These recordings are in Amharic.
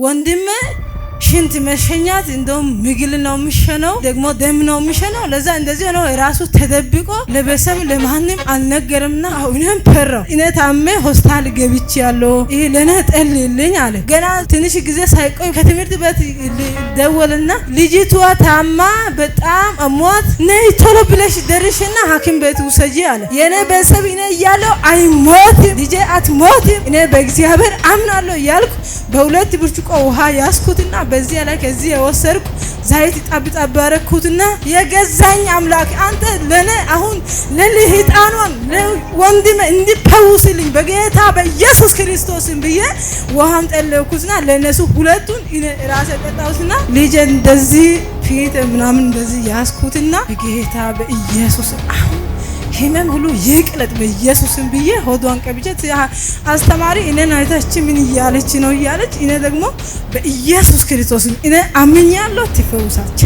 ወንድሜ ሽንት መሸኛት እንደውም ምግል ነው የሚሸነው፣ ደግሞ ደም ነው የሚሸነው። ለዛ እንደዚህ ሆኖ ራሱ ተደብቆ ለቤተሰብ ለማንም አልነገርምና እኔም ፈራው። እኔ ታሜ ሆስፒታል ገብቼ ያለው ይሄ ለኔ ጠልልኝ አለ። ገና ትንሽ ጊዜ ሳይቆይ ከትምህርት ቤት ደወልና ልጅቷ ታማ በጣም አሟት ነይ ቶሎ ብለሽ ደርሽና ሐኪም ቤት ውሰጂ አለ። የኔ ቤተሰብ እኔ እያለው አይሞትም ልጄ አትሞትም እኔ በእግዚአብሔር አምናለሁ እያልኩ በሁለት ብርጭቆ ውሃ ያስኩትና በዚያ ላይ ከዚህ የወሰድኩ ዘይት ጣብ ጣብ ያረኩትና የገዛኝ አምላክ አንተ ለኔ አሁን ለልህጣኗን ለወንድሜ እንዲፈውስልኝ በጌታ በኢየሱስ ክርስቶስን ብዬ ውሃም ጠለኩትና ለነሱ ሁለቱን እኔ ራሴ ጠጣሁትና ልጄ እንደዚህ ፊት ምናምን እንደዚህ ያስኩትና በጌታ በኢየሱስ አሁን ህመም ሁሉ ይቅለጥ በኢየሱስም ብዬ ሆዷን ቀብቼ አስተማሪ እኔን አይታች ምን እያለች ነው እያለች፣ እኔ ደግሞ በኢየሱስ ክርስቶስ እኔ አምኛለሁ ትፈውሳለች።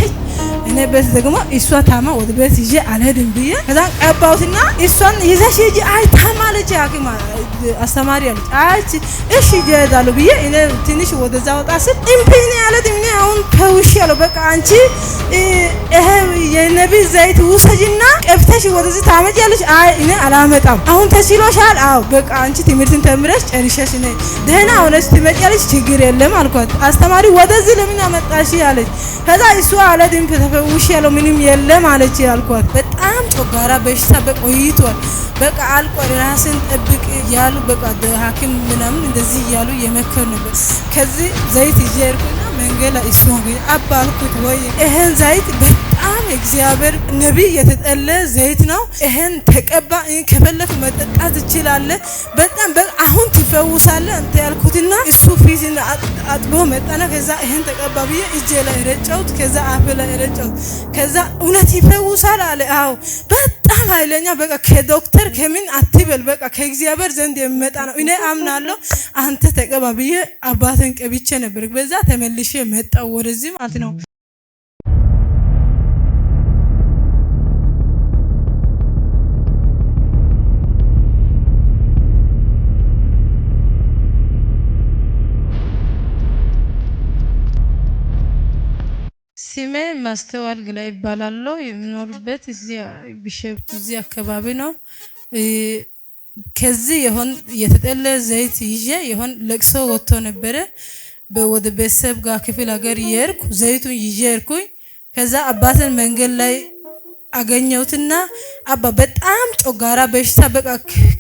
እኔ ቤት ደግሞ እሷ ታማ ወደ ቤት ይዤ አልሄድም ብዬ ከዛ ቀባሁትና እሷን ይዘሽ ሂጂ፣ አይ ታማለች ሐኪም አስተማሪ አለች። አይ እሺ ይዤ እሄዳለሁ ብዬ እኔ ትንሽ ወደዛ ወጣ ስል እምቢ እኔ አልሄድም፣ እኔ አሁን ፈውሻለሁ፣ በቃ አንቺ ይሄ የነቢይ ዘይት ውሰጂና ቀብተሽ ወደዚህ ታመጪያለሽ። አይ እኔ አላመጣም፣ አሁን ተችሎሻል። አዎ በቃ አንቺ ትምህርትን ተምረሽ ጨርሸሽ ነይ ደህና ሆነሽ ትመጪያለሽ፣ ችግር የለም አልኳት። አስተማሪ ወደዚህ ለምን አመጣሽ አለች። ከዛ እሱ አልሄድም ተፈውሻለሁ ምንም የለም አለች አልኳት። በጣም ጨጓራ በሽታ በቆይቷል፣ በቃ አልቋል፣ ራስን ጠብቅ እያሉ በቃ ሐኪም ምናምን እንደዚህ እያሉ የመከሩ ነበር። ከዚህ ዘይት ይዤ ሄድኩና መንገድ ላይ እሱ አባ አልኩት፣ ወይ ይሄን ዘይት በጣም እግዚአብሔር ነቢይ የተጠለ ዘይት ነው። ይሄን ተቀባ፣ ከፈለክ መጠጣት ትችላለህ። በጣም አሁን ትፈውሳለህ አንተ ያልኩትና እሱ ፊት አጥቦ መጣና ከዛ ይሄን ተቀባ ብዬ እጄ ላይ ረጨሁት፣ ከዛ አፌ ላይ ረጨሁት። ከዛ እውነት ይፈውሳል አለ። አዎ በጣም ኃይለኛ በቃ ከዶክተር ከምን አትበል፣ በቃ ከእግዚአብሔር ዘንድ የሚመጣ ነው። እኔ አምናለሁ አንተ ተቀባ ብዬ አባቴን ቀብቼ ነበር። በዛ ተመልሼ መጣሁ ወደዚህ ማለት ነው። ስሜ ማስተዋል ግላ ይባላለሁ። የምኖርበት እዚህ ቢሸፍቱ እዚህ አካባቢ ነው። ከዚህ የሆን የተጠለ ዘይት ይዤ የሆን ለቅሶ ወጥቶ ነበረ። ወደ ቤተሰብ ጋር ክፍል ሀገር የሄድኩ ዘይቱን ይዤ ሄድኩኝ። ከዛ አባትን መንገድ ላይ አገኘሁትና አባ በጣም ጨጓራ በሽታ በቃ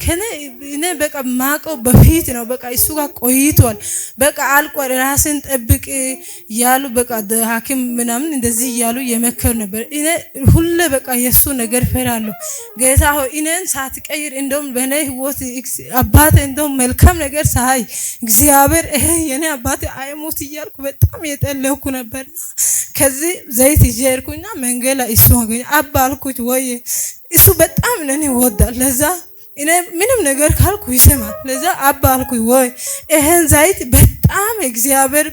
ከኔ እኔ በቃ ማቀው በፊት ነው፣ በቃ እሱ ጋር ቆይቷል፣ በቃ አልቋል፣ ራስን ጠብቅ እያሉ በቃ ሐኪም ምናምን እንደዚህ እያሉ የመከሩ ነበር። እኔ ሁሌ በቃ የሱ ነገር ፈራለሁ። ጌታ ሆይ እኔን ሳትቀይር እንደውም በእኔ ህይወት አባቴ እንደውም መልካም ነገር ሳይ እግዚአብሔር ይሄ የኔ አባቴ አይሞት እያልኩ በጣም የጠለኩ ነበርና ከዚህ ዘይት ይዤ ሄድኩና መንገድ ላይ እሱ አገኘ። አባ አልኩት፣ ወይ እሱ በጣም እኔን ይወዳል። ለዛ እኔ ምንም ነገር ካልኩ ይሰማል። ለዛ አባ አልኩት፣ ወይ ይሄን ዘይት በጣም እግዚአብሔር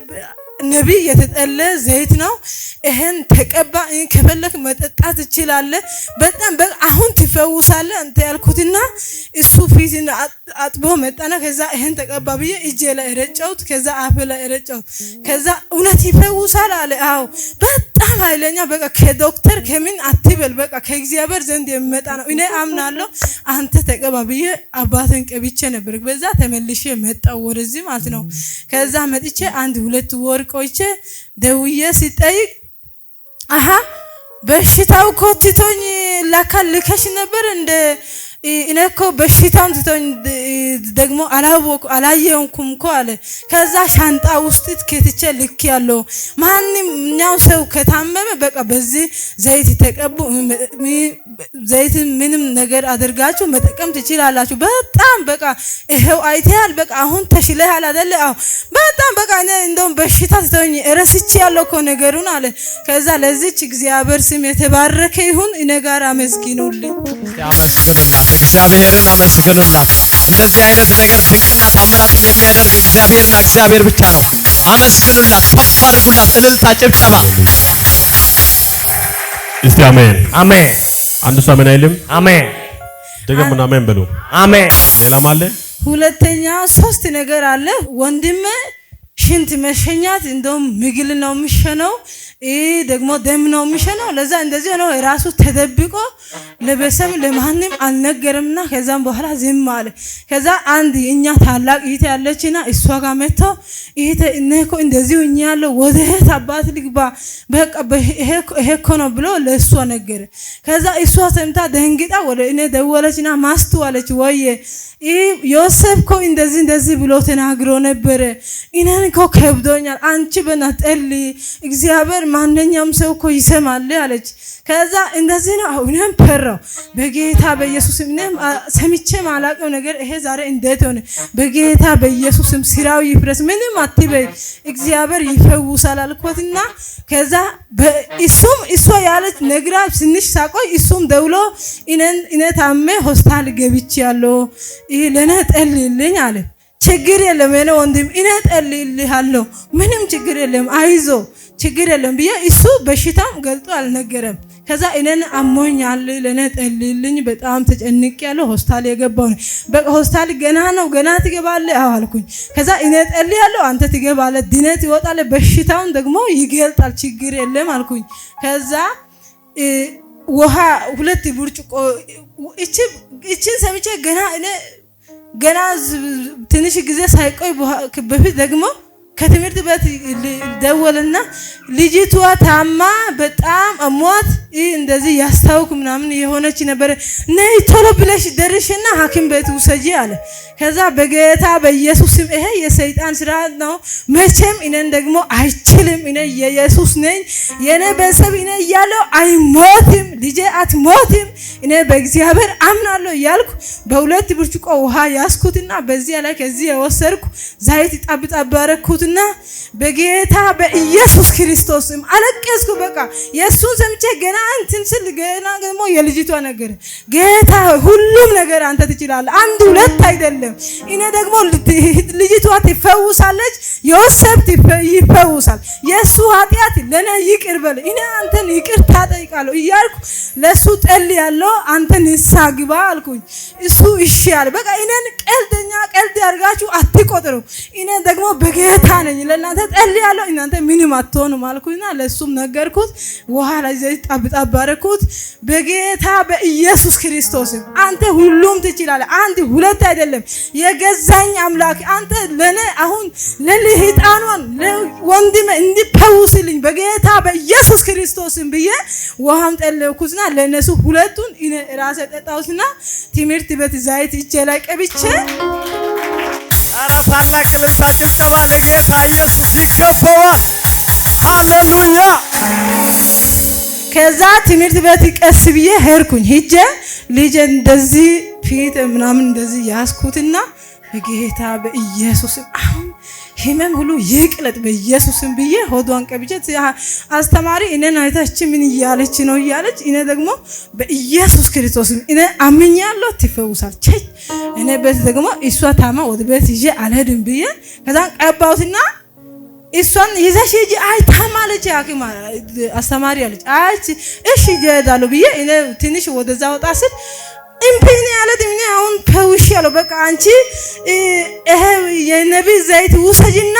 ነቢይ የተጠለ ዘይት ነው። ይሄን ተቀባ፣ ከፈለክ መጠጣት ትችላለህ። በጣም አሁን ትፈውሳለህ አንተ ያልኩትና እሱ ፊት አጥቦ መጣና ከዛ ይሄን ተቀባ ብዬ እጄ ላይ ረጨሁት፣ ከዛ አፌ ላይ ረጨሁት። ከዛ እውነት ይፈውሳል አለ። አዎ በጣም ኃይለኛ በቃ ከዶክተር ከምን አትበል፣ በቃ ከእግዚአብሔር ዘንድ የሚመጣ ነው። እኔ አምናለሁ አንተ ተቀባ ብዬ አባቴን ቀብቼ ነበር። በዛ ተመልሼ መጣሁ ወደዚህ ማለት ነው። ከዛ መጥቼ አንድ ሁለት ወር ቆይቼ ደውዬ ሲጠይቅ አሀ በሽታው እኮ ትቶኝ ላካ ልከሽ ነበር እንደ እኔ እኮ በሽታውን ትቶኝ ደግሞ አላየንኩም እኮ አለ። ከዛ ሻንጣ ውስጥ ከትቼ ልክ ያለው ማንኛው ሰው ከታመመ በቃ በዚህ ዘይት ተቀቡ፣ ዘይት ምንም ነገር አድርጋችሁ መጠቀም ትችላላችሁ። በጣም በቃ ይሄው አይተሃል፣ በቃ አሁን ተሽለሃል አይደለ? አዎ በጣም በቃ እኔ እንደውም በሽታ ትቶኝ ረስቼ ያለው እኮ ነገሩን አለ። ከዛ ለዚች እግዚአብሔር ስም የተባረከ ይሁን። እኔ ጋር አመስግኑልኝ፣ አመስግኑላት፣ እግዚአብሔርን አመስግኑላት። እንደዚህ አይነት ነገር ድንቅና ታምራትን የሚያደርግ እግዚአብሔርና እግዚአብሔር ብቻ ነው። አመስግኑላት፣ ከፍ አድርጉላት። እልልታ፣ ጭብጨባ። እስቲ አሜን አሜን። አንድ ሰው አሜን አይልም? አሜን። ደግሞና አሜን በሉ። አሜን። ሌላም አለ? ሁለተኛ ሶስት ነገር አለ። ወንድሜ ሽንት መሸኛት እንደውም ምግል ነው የሚሸነው፣ ደግሞ ደም ነው የሚሸነው። ለዛ እንደዚህ ነው ራሱ ተደብቆ ለቤተሰብ ለማንም አልነገርምና ከዛም በኋላ ዝም አለ። ከዛ አንድ እኛ ታላቅ እህቴ ያለችና እሷ ጋር መጥቶ እህቴ እኔ እኮ እንደዚህ ሆኛለሁ፣ ወደ እህት አባት ልግባ፣ በቃ ይሄ እኮ ነው ብሎ ለእሷ ነገረ። ከዛ እሷ ሰምታ ደንግጣ ወደ እኔ ደወለችና ማስቱ አለች፣ ወየ ዮሴፍ እኮ እንደዚህ እንደዚህ ብሎ ተናግሮ ነበረ፣ እኔን እኮ ከብዶኛል፣ አንቺ በእናትሽ ጸልይ፣ እግዚአብሔር ማንኛውም ሰው እኮ ይሰማል አለች። ከዛ እንደዚህ ነው እኔም ፈራሁ። በጌታ በኢየሱስም እኔም ሰምቼ ማላውቀው ነገር ይሄ ዛሬ እንዴት ሆነ? በጌታ በኢየሱስም ስራው ይፍረስ፣ ምንም አትበይ፣ እግዚአብሔር ይፈውሳል አልኳትና ከዛ እሱም እሷ ያለች ነግራ ትንሽ ሳቆይ እሱም ደውሎ እኔ ታሜ ሆስፒታል ገብቻለሁ፣ ይሄ ለኔ ጸልይልኝ አለ። ችግር የለም የኔ ወንድም እኔ ጸልይልሃለሁ፣ ምንም ችግር የለም፣ አይዞ ችግር የለም ብዬ እሱ በሽታም ገልጦ አልነገረም። ከዛ እኔን አሞኛል ለኔ ጸልይልኝ፣ በጣም ተጨንቄያለሁ፣ ሆስፒታል የገባው ነው። በቃ ሆስፒታል ገና ነው ገና ትገባለህ አዎ አልኩኝ። ከዛ እኔ ጸልያለሁ፣ አንተ ትገባለህ፣ ድነት ይወጣል፣ በሽታውን ደግሞ ይገልጣል፣ ችግር የለም አልኩኝ። ከዛ ውሃ 2 ብርጭቆ እቺን ሰምቼ ገና እኔ ገና ትንሽ ጊዜ ሳይቆይ በፊት ደግሞ ከትምህርት ቤት ደወልና ልጅቷ ታማ በጣም አሟት እንደዚህ ያስታውክ ምናምን የሆነች ነበር፣ ነይ ቶሎ ብለሽ ደርሽና ሐኪም ቤት ውሰጂ አለ። ከዛ በጌታ በኢየሱስም ይሄ የሰይጣን ስራ ነው፣ መቼም እኔን ደግሞ አይችልም፣ እኔ የኢየሱስ ነኝ፣ የኔ ቤተሰብ እኔ እያለሁ አይሞትም፣ ልጄ አትሞትም፣ እኔ በእግዚአብሔር አምናለሁ እያልኩ በ2 ብርጭቆ ውሃ ያስኩትና በዚያ ላይ ከዚህ የወሰድኩ ዘይት ጣብ ጣብ አደረኩትና በጌታ በኢየሱስ ክርስቶስም አለቀስኩ። በቃ የሱን ሰምቼ ገና እንትን ስል ገና ደግሞ የልጅቷ ነገር ጌታ ሁሉም ነገር አንተ ትችላለህ፣ አንድ ሁለት አይደለም። እኔ ደግሞ ልጅቷ ትፈውሳለች፣ ዮሴፍ ይፈውሳል፣ የሱ ኃጢአት ለኔ ይቅር በል፣ እኔ አንተን ይቅርታ ጠይቃለሁ እያልኩ ለሱ ጸልያለሁ። አንተ ንስሐ ግባ አልኩኝ። እሱ እሺ አለ። በቃ እኔን ቀልደኛ ቀልድ አድርጋችሁ አትቆጥሩ፣ እኔ ደግሞ በጌታ ነኝ፣ ለእናንተ ጸልያለሁ፣ እናንተ ምንም አትሆኑም አልኩኝና ለሱም ነገርኩት። ውሃ ላይ ዘይት ጣብ ጣብ አደረኩት። በጌታ በኢየሱስ ክርስቶስ አንተ ሁሉም ትችላለህ፣ አንድ ሁለት አይደለም፣ የገዛኝ አምላክ አንተ ለኔ አሁን ለልህጣኗን ለወንድሜ እንዲፈውስልኝ በጌታ በኢየሱስ ክርስቶስ ብዬ ውሃም ጠለኩትና ለነሱ ሁለቱን እኔ ራሴ ጠጣሁትና ትምህርት ቤት ዘይት እጄ ላይ ቀብቼ። ኧረ ታላቅ እልልታ ጭብጨባ ለጌታ ኢየሱስ ይገባዋል። ሃሌሉያ። ከዛ ትምህርት ቤት ቀስ ብዬ ሄድኩኝ። ሂጄ ልጄ እንደዚህ ፊት ምናምን እንደዚህ ያስኩትና በጌታ በኢየሱስ አሁን ህመም ሁሉ ይቅለጥ በኢየሱስም ብዬ ሆዷን ቀብቼ አስተማሪ እኔን አይታች ምን እያለች ነው እያለች፣ እኔ ደግሞ በኢየሱስ ክርስቶስ እኔ አምኛለሁ ትፈውሳል። እኔ ቤት ደግሞ እሷ ታማ ወደ ቤት ይዤ አልሄድም ብዬ ከዛ ቀባሁትና እሷን ይዘሽ ሂጂ፣ አይ ታማለች ሐኪም አስተማሪ አለች። አይ እሺ እሄዳለሁ ብዬ እኔ ትንሽ ወደዛ ወጣ ስል እምቢ ነው ያለት። እኔ አሁን ፈውሻለሁ፣ በቃ አንቺ ይሄ የነቢይ ዘይት ውሰጂና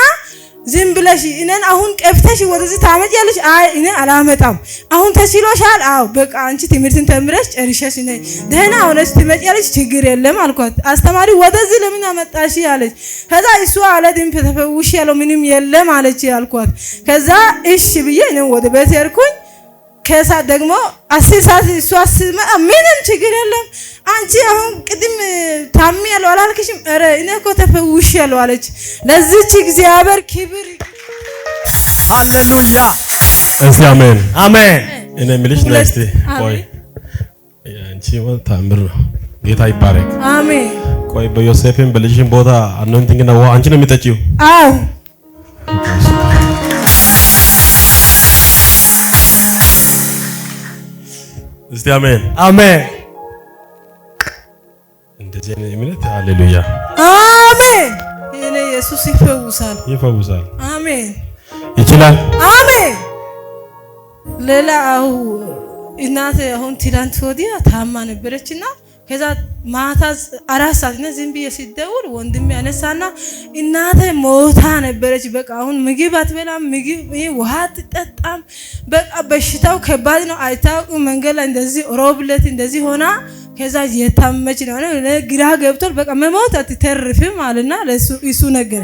ዝም ብለሽ እኔን አሁን ቀብተሽ ወደዚህ ታመጪያለሽ። አይ እኔ አላመጣም። አሁን ተችሎሻል። አዎ በቃ አንቺ ትምህርትን ተምረሽ ጨርሸሽ ነይ ደህና ሆነሽ ትመጪያለሽ፣ ችግር የለም አልኳት። አስተማሪ ወደዚህ ለምን አመጣሽ አለች። ከዛ እሱ አለድም ተፈውሻለሁ ምንም የለም አለች አልኳት። ከዛ እሺ ብዬ እኔም ወደ ቤት ሄድኩኝ። ከዛ ደግሞ 10 ሰዓት እሷ ስትመጣ ምንም ችግር የለም አንቺ አሁን ቅድም ታሚ ያለው አላልክሽም? ኧረ እኔ እኮ ተፈውሻለሁ አለች። ለዚች እግዚአብሔር ክብር። ሃሌሉያ። እስቲ አሜን አሜን። እኔ የምልሽ ነይ እስቲ ቆይ፣ አንቺ ታምር ነው። ጌታ ይባረክ። አሜን። ቆይ በዮሴፍም በልጅሽም ቦታ anointing እና ውሃ አንቺ ነው የምጠጪው? አዎ። እስቲ አሜን አሜን። እንደዚህ አይነት እምነት ሃሌሉያ አሜን። የኔ ኢየሱስ ይፈውሳል፣ ይፈውሳል። አሜን። ይችላል። አሜን። ሌላ አሁ እናቴ አሁን ትላንት ወዲያ ታማ ነበረችና ከዛ ማታ 4 ሰዓት እኔ ዝም ብዬ ሲደውል ወንድሜ ያነሳና እናቴ ሞታ ነበረች። በቃ አሁን ምግብ አትበላም፣ ምግብ ውሃ አትጠጣም። በቃ በሽታው ከባድ ነው፣ አይታወቅም። መንገድ ላይ እንደዚህ ሮብለት እንደዚህ ሆና ከዛ የታመች ነው። ግራ ገብቷል። በቃ መሞት አትተርፍም አለና ለሱ እሱ ነገረ።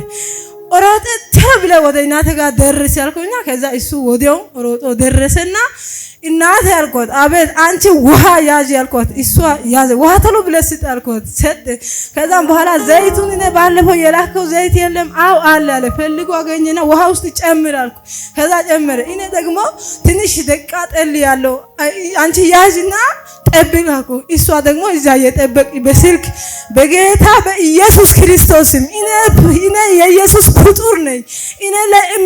ሮጠ ተብለ ወደ እናቴ ጋር ደርስ ያልኩኛ። ከዛ እሱ ወዲያው ሮጦ ደረሰና እናቴ ያልኳት፣ አቤት፣ አንቺ ውሃ ያዥ ያልኳት፣ እሷ ያዘ። ውሃ ቶሎ ብለሽ ስጥ ያልኳት ሰጥ። ከዛም በኋላ ዘይቱን እኔ ባለፈው የላከው ዘይት የለም? አው አለ አለ። ፈልጎ አገኘና ውሃ ውስጥ ጨምር አልኩ። ከዛ ጨመረ። እኔ ደግሞ ትንሽ ደቂቃ ጠል ያለው አንቺ ያዥና ጠብቅ አልኩ። እሷ ደግሞ እዛ የጠበቅ በስልክ በጌታ በኢየሱስ ክርስቶስም እኔ የኢየሱስ ፍጡር ነኝ። እኔ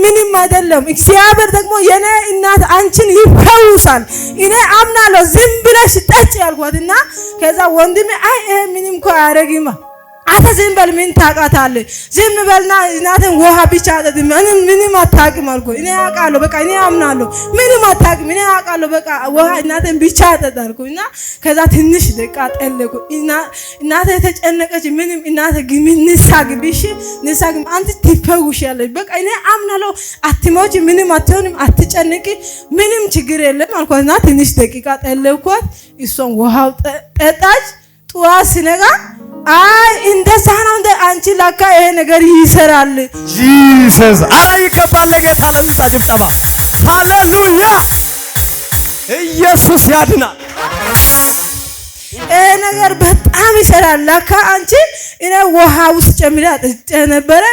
ምንም አይደለም። እግዚአብሔር ደግሞ የኔ እናት አንቺን ይፈውሳል። እኔ አምናለሁ። ዝም ብለሽ ጠጭ ያልኳትና ከዛ ወንድሜ አይ ይሄ ምንም እኮ አያደርግም፣ አንተ ዝም በል፣ ምን ታውቃታለህ? ዝም በልና እናትን ውሃ ብቻ አጠጥ፣ ምንም ምንም አታውቅም አልኩ። እኔ አውቃለሁ፣ በቃ እኔ አምናለሁ። ምንም አታውቅም፣ እኔ አውቃለሁ። በቃ ውሃ እናትን ብቻ አጠጥ አልኩ እና ከዛ ትንሽ ደቂቃ ጠለኩ። እናቴ የተጨነቀች ምንም እናቴ ግሚ ንስሐ ግቢ፣ እሺ ንስሐ ግቢ፣ አንቺ ትፈውሻለሽ። በቃ እኔ አምናለሁ፣ አትሞች፣ ምንም አትሆንም፣ አትጨንቂ፣ ምንም ችግር የለም አልኳት እና ትንሽ ደቂቃ ጠለኳት። እሷን ውሃው ጠጣች። ጠዋት ሲነጋ አይ እንደዛ ነው እንደ አንቺ ለካ ይሄ ነገር ይሰራል። Jesus! አረ ይገባል ለጌታ ለምሳ ጭብጨባ። ሃሌሉያ! ኢየሱስ ያድናል። ይሄ ነገር በጣም ይሰራል። ለካ አንቺ እኔ ውሃ ውስጥ ጨምሬ አጥጬ ነበረ።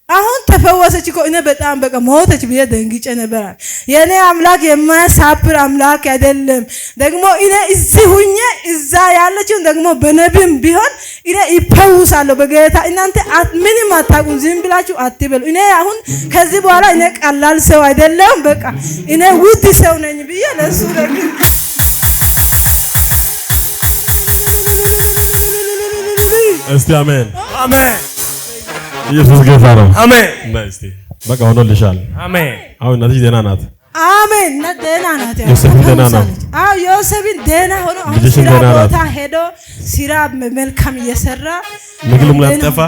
አሁን ተፈወሰች እኮ፣ እኔ በጣም በቃ ሞተች ብዬ ደንግጬ ነበረ። የኔ አምላክ የማያሳፍር አምላክ አይደለም። ደግሞ እኔ እዚህ ሁኜ እዛ ያለችውን ደግሞ በነብም ቢሆን እኔ ይፈውሳለሁ በጌታ። እናንተ ምንም አታውቁም፣ ዝም ብላችሁ አትበሉ። እኔ አሁን ከዚህ በኋላ እኔ ቀላል ሰው አይደለም። በቃ እኔ ውድ ሰው ነኝ ብዬ ለሱ እስቲ አሜን። አሜን። ኢየሱስ ጌታ ነው። አሜን። እና እስቲ በቃ ሆኖልሻል። አሜን። አሁን እናትሽ ደህና ናት። አሜን። እና ደህና ናት። ዮሴፍም ደህና ነው። አዎ ዮሴፍን ደህና ሆኖ አሁን ልጅሽም ስራ ደህና ናት። ቦታ ሄዶ ስራ መልካም እየሰራ ምግሉም ደህና ጠፋ።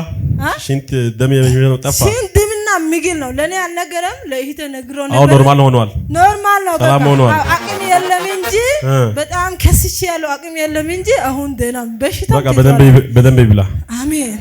አ? ሽንት ደም የሚሆነው ጠፋ። ሽንት ደምና ምግል ነው። ለእኔ አልነገረም፣ ለእህቴ ነግሮ አሁን ነበር። normal ሆኗል። Normal ነው። ሰላም በቃ ሆኗል። አዎ፣ አቅም የለም እንጂ በጣም ከስቼ ያለው አቅም የለም እንጂ አሁን ደህና በሽታ በቃ በደንብ በደንብ ይብላ። አሜን።